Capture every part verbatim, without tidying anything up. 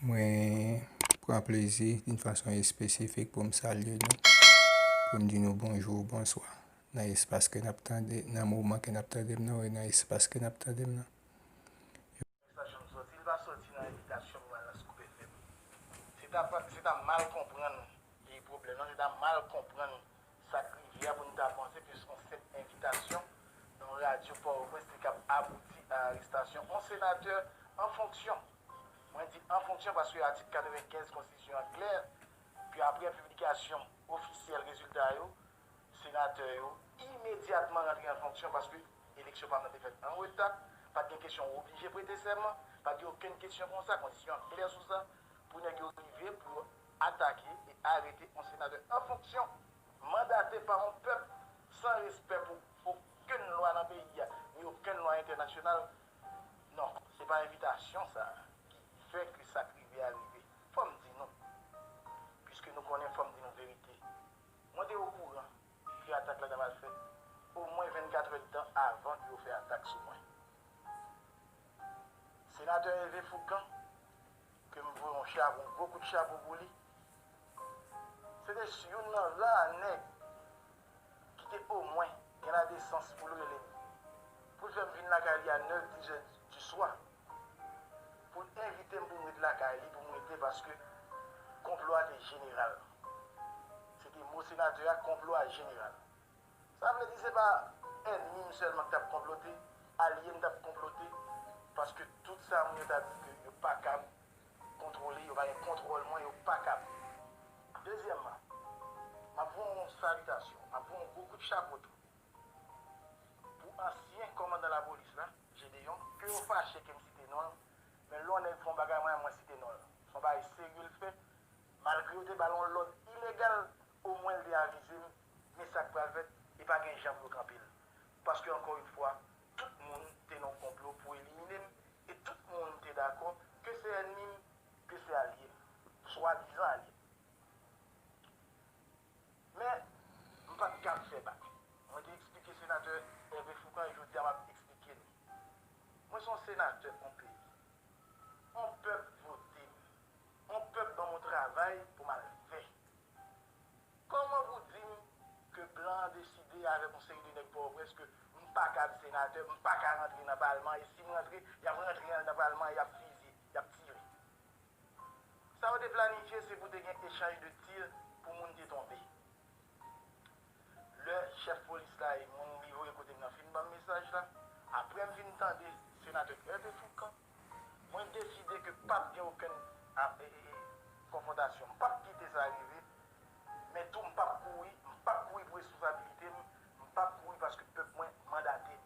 Mwen pran plezi d'une façon espesifik pou m salye nou, pou m di nou bonjou, bonswa. Nan espas ke n ap tande, nan moman ke n ap tande m nan, wi, nan espas ke n ap tande m nan. Sa chanm sòti, li pa sòti nan envitasyon pou m al nan Scoop F M. Se ta, se ta mal konprann pwoblèm nan, se ta mal konprann sa k rive a pou n ta panse ke se yon senp envitasyon nan yon radyo Pòtoprens li kab abouti a arestasyon yon senatè an fonksyon. Mwen di an fonksyon paske atik katrevenkenz konstitisyon an klè, ke apre piblikasyon ofisyèl rezilta yo, senatè yo imedyatman rantre an fonksyon paske eleksyon pa t te fèt an reta, pa t gen kesyon ou oblije prete sèman, pa t gen okenn kesyon konsa, konstitisyon an klè sou sa, pou nèg yo rive pou yo atake e arete yon senatè an fonksyon, mandate pa yon pèp, san respè pou okenn lwa nan peyi a, ni okenn lwa entènasyonal. Non, se pa envitasyon sa ki fè ke sa k rive a rive. Fò m di nou, piske nou konnen, fò m di nou verite. Mwen te okouran ke atak la t ap al fèt omwen vennkat èdtan avan ke yo fè atak sou mwen. Senatè Hervé Fourcand, ke m voye yon chapo, yon gwo kout chapo pou li, se te youn nan ra nèg ki te omwen gen ladesans pou l rele m, pou l fè m vin lakay li a nèf, dis è di swa, pou l envite m pou m ret lakay li, pou m rete, paske konplo a te jeneral. Se te mo senatè a, konplo a jeneral. Sa vle di se pa ènmi m sèlman k t ap konplote, alye m t ap konplote, paske tout sa moun yo t ap di ke yo pa kab kontwole, yo pa gen kontwòl mwen, yo pa kab. Dezyèmman, m ap voye yon salitasyon, m ap voye yon gwo kout chapo tou pou ansyen kòmandan lapolis la, Gédéon, ke yo fache ke m site non l, men lè yon nèg fè yon bagay mwen, mwen site non l. Se yon bagay serye l fè, malgre yo te ba l yon lòd ilegal, omwen l te avize m, men sa k pral fèt, e pa gen jan pou yo kanpe l. Paske ankò yon fwa, tout moun te nan yon konplo pou elimine m, e tout moun te dakò, ke se ènmi m, ke se alye m, swadizan alye m. Men, m pa t kab fè bak. Mwen te eksplike senatè Hervé Fourcand e jodi a m ap eksplike nou. Mwen se yon senatè yon peyi. Yon pèp vote m. Yon pèp ban m yon travay pou m al fè. Kòman pou di m ke blan an deside avèk yon seri de nèg Pòtoprens ke m pa kab senatè, m pa ka rantre nan palman, e si m rantre, y ap rantre nan palman, y ap fizye, y ap tire. Sa yo te planifye, se pou te gen echanj de tir pou moun te tonbe. Lè chèf polis la e moun li voye kote m nan fin ban m mesaj la, apre m fin tande senatè Hervé Fourcand, mwen deside ke p ap gen okenn a, e, e, e, konfwontasyon. M p ap kite sa rive, men tou m p ap kouri, m p ap kouri pou responsabilite m, m p ap kouri paske pèp mwen mandate m.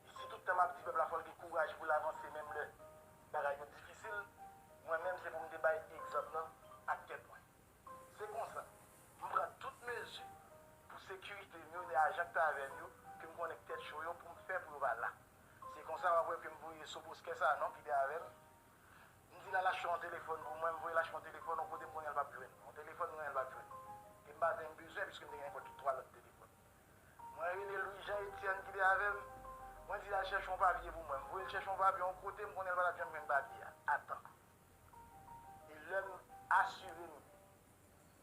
E si tout tan m ap di pèp la fò l gen kouraj pou l avanse menm lè bagay yo difisil, mwen menm se pou m te bay egzanp lan ak tèt mwen. Se konsa, m pran tout mezi pou sekirite m yo, ni ajan k t avè m yo, ke m konnen k tèt cho yo, pou m fè pou yo pa la. Se konsa w ap wè ke m voye Soboskè Sanon ki te avè m. M di l al achte yon telefòn pou mwen, m voye l achte yon telefòn yon kote m konnen l p ap jwenn. Yon telefòn m konnen l p ap jwenn. E m pa t menm bezwen, piske m te gen nenpòt ki twa lòt telefòn. Mwen rele Louis Jean Etienne ki te avè m. Mwen di l al chèche yon papye pou mwen. M voye l chèche yon papye yon kote m konnen l pa t ap janm jwenn papye a. Atan. E lè m asire m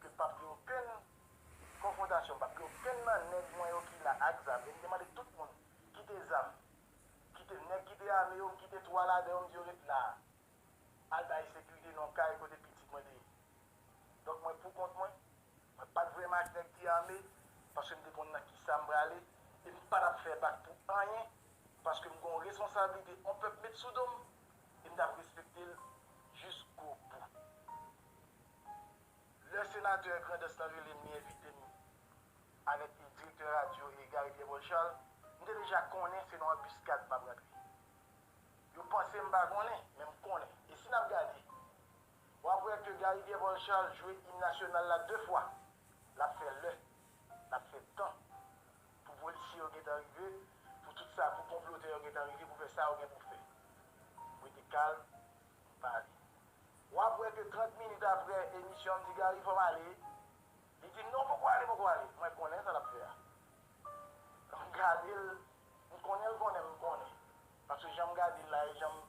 ke p ap gen okenn konfwontasyon, p ap gen okenn nan nèg mwen yo ki la ak zam, e m te mande tout moun kite zam, kite nèg ki te ame yo, m kite twa ladan yo, m di yo ret la a. Al bay sekirite nan yon kay kote pitit mwen te ye. Donk mwen pou kont mwen, mwen pa t vrèman ak nèg ki ame, paske m te konn nan kisa m prale, e m pa t ap fè bak pou anyen, paske m gen yon responsablite yon pèp met sou do m, e m t ap respekte l jiskobou. Lè senatè Grandans lan rele m, li envite m avèk direktè radyo e Gary Pierre Paul Charles, m te deja konnen se nan anbiskad m ap rantre. Yo panse m pa konnen, men m konnen. E si n ap gade, w ap wè ke Gary Pierre Paul Charles jwe im nasyonal la de fwa. L ap fè lè, l ap fè tan. Pou polisye yo gentan rive, pou tout sa, pou konplotè yo gentan rive, pou fè sa yo gen pou fè. Rete kalm, pale. W ap wè ke trant minit apre emisyon an, m di Gary, fò m ale. Li di m, non, poko ale, poko ale. Mwen konnen sa l ap fè a. M gade l, m konnen l konnen m konnen. Paske jan m gade l la e jan m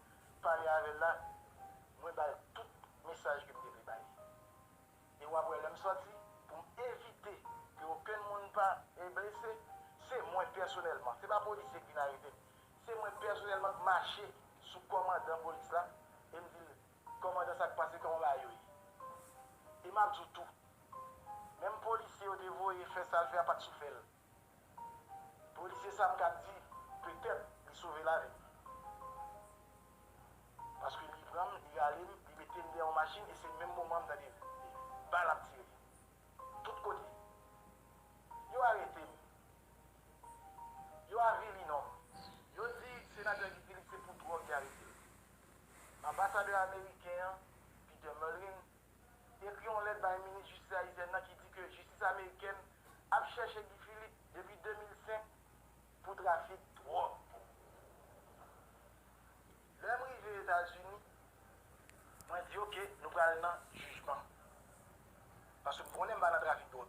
pale avè l la, mwen ba l tout sòti pou m evite ke okenn moun pa, e, blese, se mwen pèsonèlman, se pa polisye ki vin arete m, se mwen pèsonèlman k mache sou kòmandan polis la, e m di l, "Kòmandan, sa k pase, kòman bagay yo ye?" E m ap di w tou, menm polisye yo te voye fè sa l fè a pa t sou fè l. Polisye sa m ka di, petèt li sove lavi m. Paske li pran m, li rale m, li mete m dèyè yon machin e se menm moman m tande bal ap tire. Tout kote. Yo arete m. Yo avili non m. Yo di senatè Guy Philippe se pou dwòg yo arete l. Anbasadè ameriken an, Peter Mullin, ekri yon lèt bay minis jistis ayisyèn nan ki di ke jistis amerikèn ap chèche Guy Philippe depi de mil senk pou trafik dwòg. Lè m rive Etazini, mwen di, "Oke, nou pral nan jijman." Paske m konnen m pa nan trafik dwòg.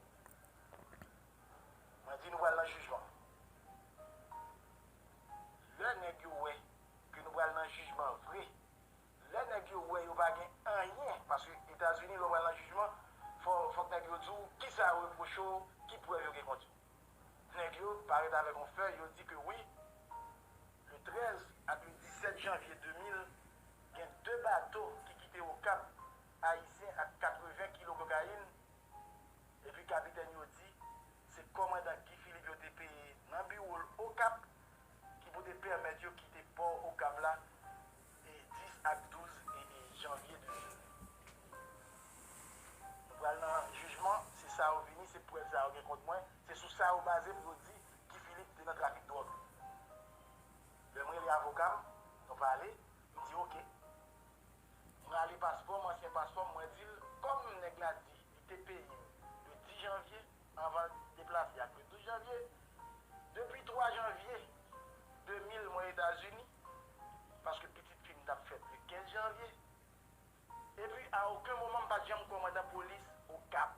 Mwen di, "Nou pral nan jijman." Lè nèg yo wè ke nou pral nan jijman vre, lè nèg yo wè yo pa gen anyen, paske Etazini, lè w pral nan jijman, fò, fòk nèg yo di w kisa yo repwoche w, ki prèv yo gen kont ou. Nèg yo parèt avèk yon fèy, yo di ke wi, le trèz ak le disèt janvye de mil, gen de bato ki kite Okap, ayisyen ak katreven kilo kokayin, epi kapitèn yo di se kòmandan Guy Philippe yo te peye nan biwo l Okap ki pou te pèmèt yo kite pò Okap la, e, dis ak douz, e, e, janvye de mil. Nou pral nan jijman, se sa yo vini, se prèv sa yo gen kont mwen, se sou sa yo baze pou yo di Guy Philippe te nan trafik dwòg. Lè m rele avoka m, nou pale, m di, "Oke." M rale paspò m, ansyen paspò m, mwen di l, kòm nèg la di li te peye m le dis janvye, anvan l deplase ak le douz janvye, depi twa janvye de mil mwen Etazini, paske pitit fi m t ap fèt le kenz janvye, epi a okenn moman m pa t janm kòmandan polis Okap.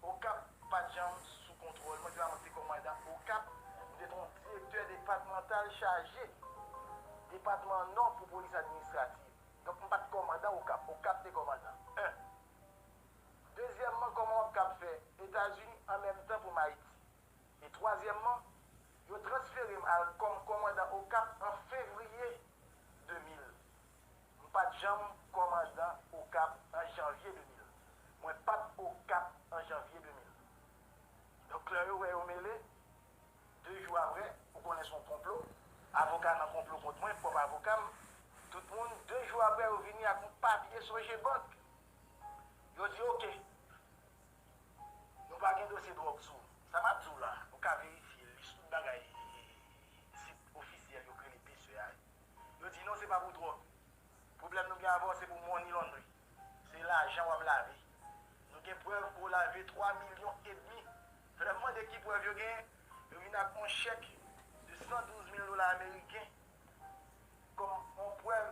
Okap pa t janm sou kontwòl mwen, se pa mwen ki te kòmandan Okap, m te t yon direktè depatmantal chaje depatman Nò pou polis administrativ. Donk, m pa t kòmandan Okap, Okap te kòmandan. En. Dezyèmman, kòman w ap kab fè Etazini an menm tan pou m Ayiti? E twazyèmman, yo transfere m al kòm kòmandan Okap an fevriye de mil. M pa t janm kòmandan Okap an janvye de mil. Mwen pa t Okap an janvye de mil. Donk, lè yo wè yo mele, de jou apre, ou konnen se yon konplo, avoka nan konplo kont mwen, pwòp avoka m, tout moun, de jou apre, yo vini ak yon papye Sogebank. Yo di, "Oke, nou pa gen dosye dwòg sou ou." Sa m ap di w la, ou ka verifye lis tout bagay, sit ofisyèl yo k rele P S E A yo. Yo di, "Non, se pa pou dwòg. Pwoblèm nou gen avè w, se pou money laundry. Se lajan w ap lave. Nou gen prèv ke w lave twa milyon edmi." Lè m mande ki prèv yo genyen, yo vin ak yon chèk de san douz mil dola ameriken kòm yon prèv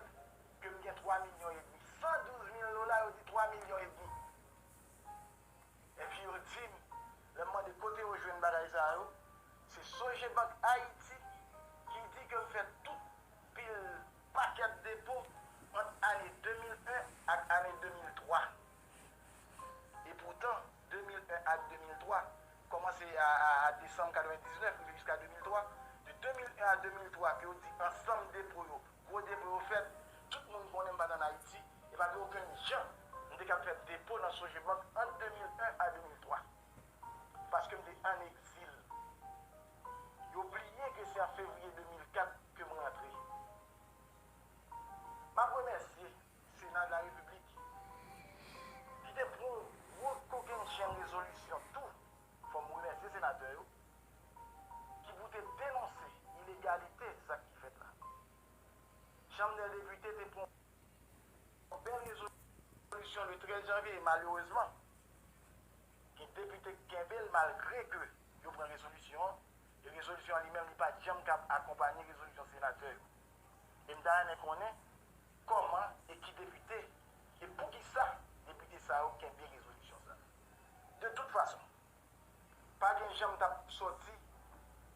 ke m gen twa milyon edmi. San douz mil dola, yo di twa milyon edmi. Epi yo di m, lè m mande kote yo jwenn bagay sa yo, se Sogebank Ayiti ki di ke m fè tout pil pakèt depo ant ane de mil en ak ane de mil twa. Epoutan, de mil en ak de mil twa, kòmanse a, a, a desanm katrevendiznèf rive jiska de mil twa, de de mil en a de mil twa, ke yo di ansanm depo yo, gwo depo yo fèt, tout moun konnen m pa t ann Ayiti, e pa gen okenn jan m te kab fè depo nan Sogebank ant de mil en a de mil twa. Paske m te ann egzil. Yo bliye ke se an fevriye de mil kat ke m rantre. M ap remèsye Sena de la Repiblik ki te pran yon gwo kokennchenn rezolisyon tou. Fò m remèsye senatè yo ki pou te denonse ilegalite zak ki fèt la. Chanm dè Depite te pran yon bèl rezolisyon le trèz janvye e malerezman, gen depite k kenbe l malgre ke yo pran rezolisyon an, e rezolisyon an li menm li pa t janm kab akonpanye rezolisyon senatè yo. E m ta renmen konnen kòman e ki depite e poukisa depite sa yo kenbe rezolisyon sa. De tout fason, pa gen jan m t ap sòti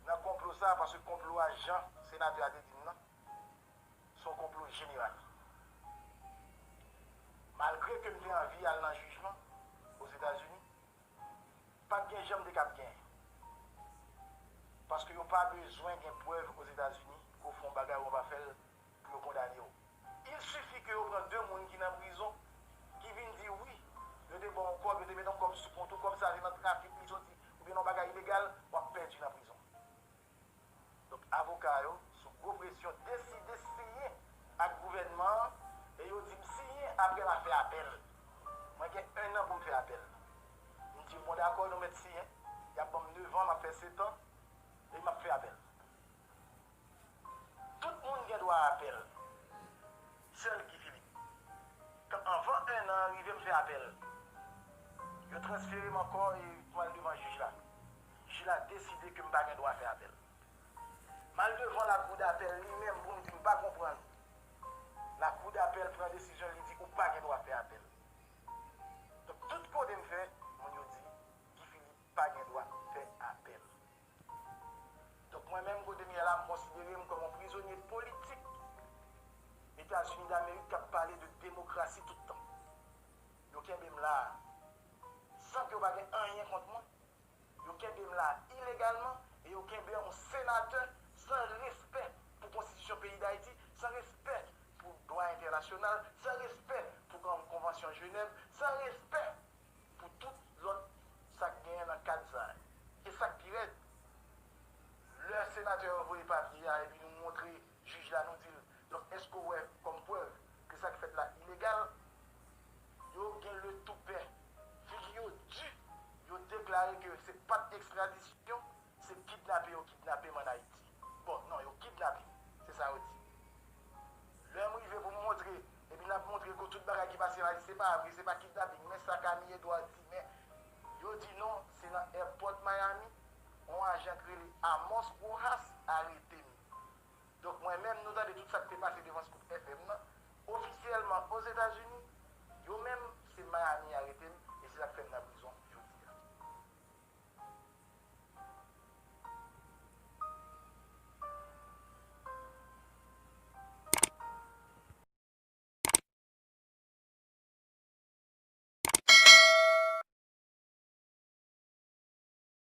nan konplo sa a, paske konplo a, jan senatè a te di m nan, se yon konplo jeneral. Malgre ke m te anvi al nan jijman, Paske yo pa bezwen gen prèv Ozetazini ke w fè yon bagay ou pa fè l pou yo kondane w. Il suffit ke yo pran de moun ki nan prizon, ki vin di wi, yo te ba w yon kòb, yo te mete yon kòb sou kont ou, kòb sa a te nan trafik li soti, oubyen nan yon bagay ilegal, w ap pèdi nan prizon. Donk, avoka yo, sou gwo presyon, deside siyen ak gouvènman an, e yo di m siyen apre m a fè apèl. Mwen gen enn an pou m fè apèl. M di yo, bon, dakò, nou mèt siyen. Y ap ban m nevan, m ap fè sèt an, e m ap fè apèl. Tout moun gen dwa apèl. Sèl Guy Philippe. Kan anvan enn an rive, m fè apèl. Yo transfere m ankò e m al devan jij la. Jij la deside ke m pa gen dwa fè apèl. M al devan lakou dapèl li menm pou m di m pa konprann. Lakou dapèl pran desizyon, li di ou pa gen dwa fè apèl. Donk, tout kote m fè, moun yo di Guy Philippe pa gen dwa fè apèl. Donk, mwen menm, kote m ye la, m konsidere m kòm yon prizonye politik Etazini Damerik k ap pale de demokrasi tout tan. Yo kenbe m la a, san ke yo pa gen anyen kont mwen. Yo kenbe m la a ilegalman e yo kenbe yon senatè san respè pou konstitisyon peyi Dayiti, san respè pou dwa entènasyonal, san respè pou kon-, konvansyon Jenèv, san respè pou tout lòt sa k genyen nan kad sa a. E sa k pi rèd, lè senatè yo voye papye a epi nou montre jij la, nou di l, donk, èske w wè kòm prèv ke sa k fèt la ilegal? Yo gen le toupè, figi yo di, yo deklare ke se pa t ekstradisyon, se kidnape yo kidnape m ann Ayiti. Bon, non, yo kidnape m, se sa yo di. Lè m rive pou m montre, epi n ap montre ke tout bagay ki pase la, se pa vre, se pa kidnaping, men sa Camille Edouard di, men yo di non, se nan airport Miami, yon ajan k rele Amos Rojas arete m. Donk, mwen menm, nou tande tout sa k te pase devan Scoop F M nan. Ofisyèlman, Ozetazini,